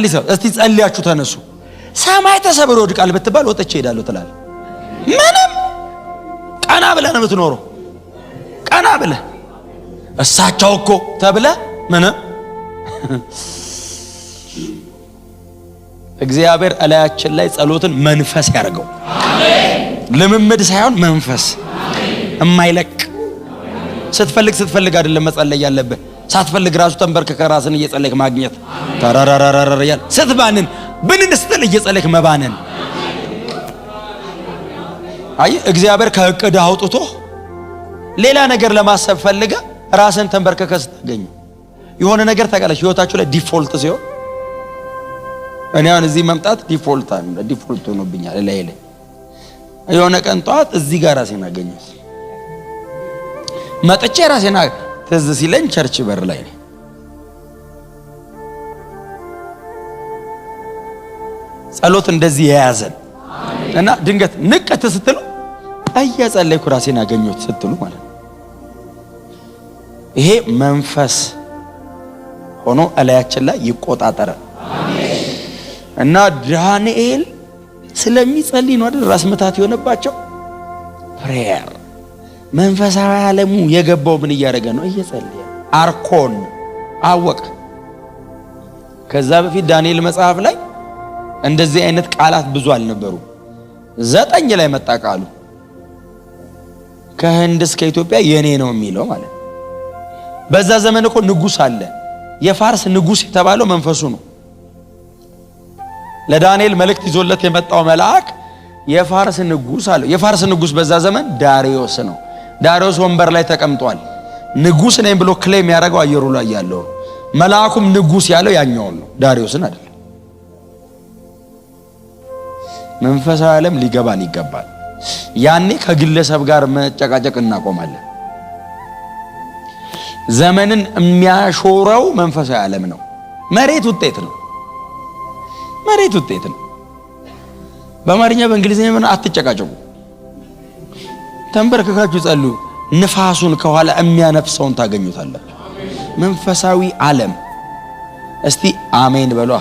ሰው እስቲ ጸልያችሁ ተነሱ። ሰማይ ተሰብሮ ይወድቃል ብትባል ወጥቼ እሄዳለሁ ትላለህ። ምንም ቀና ብለህ ነው የምትኖረው። ቀና ብለህ እሳቸው እኮ ተብለህ ምንም። እግዚአብሔር እላያችን ላይ ጸሎትን መንፈስ ያደርገው። ልምምድ ሳይሆን መንፈስ የማይለቅ። ስትፈልግ ስትፈልግ አይደለም መጸለይ ያለብህ። ሳትፈልግ ራሱ ተንበርክከህ ራስን እየጸለይክ ማግኘት፣ ተራራራራራ እያለ ስትባንን ብንን ስትል እየጸለይክ መባነን። አይ እግዚአብሔር ከእቅድ አውጥቶ ሌላ ነገር ለማሰብ ፈልገህ ራስን ተንበርክከህ ስታገኝ የሆነ ነገር ታውቃለች። ህይወታችሁ ላይ default ሲሆን፣ እኔ አሁን እዚህ መምጣት default አለ፣ default ሆኖብኛል። ላይ ላይ የሆነ ቀን ጠዋት እዚህ ጋር ራሴን አገኘሁት። መጥቼ ራሴን ትዝ ሲለኝ church በር ላይ ነኝ። ጸሎት እንደዚህ የያዘን እና ድንገት ንቀት ስትሉ እየጸለይኩ ራሴን አገኘሁት ስትሉ ማለት ነው። ይሄ መንፈስ ሆኖ እላያችን ላይ ይቆጣጠረ። እና ዳንኤል ስለሚጸልይ ነው አይደል ራስ ምታት የሆነባቸው? Prayer መንፈሳዊ ዓለሙ የገባው ምን እያደረገ ነው? እየጸለየ። አርኮን አወቀ። ከዛ በፊት ዳንኤል መጽሐፍ ላይ እንደዚህ አይነት ቃላት ብዙ አልነበሩ። 9 ላይ መጣ ቃሉ፣ ከህንድ እስከ ኢትዮጵያ የኔ ነው የሚለው ማለት ነው። በዛ ዘመን እኮ ንጉስ አለ። የፋርስ ንጉስ የተባለው መንፈሱ ነው። ለዳንኤል መልእክት ይዞለት የመጣው መልአክ የፋርስ ንጉስ አለው። የፋርስ ንጉስ በዛ ዘመን ዳሪዮስ ነው። ዳሪዮስ ወንበር ላይ ተቀምጧል። ንጉስ ነኝ ብሎ claim ያደረገው አየሩ ላይ ያለው ነው። መልአኩም ንጉስ ያለው ያኛውን ነው፣ ዳሪዮስን አይደለም። መንፈሳዊ ዓለም ሊገባን ይገባል። ያኔ ከግለሰብ ጋር መጨቃጨቅ እናቆማለን። ዘመንን የሚያሾረው መንፈሳዊ ዓለም ነው። መሬት ውጤት ነው። መሬት ውጤት ነው። በአማርኛ በእንግሊዝኛ ምን አትጨቃጨቁ። ተንበርክካችሁ ጸልዩ። ንፋሱን ከኋላ የሚያነፍሰውን ታገኙታላችሁ። መንፈሳዊ ዓለም እስቲ አሜን በሏ።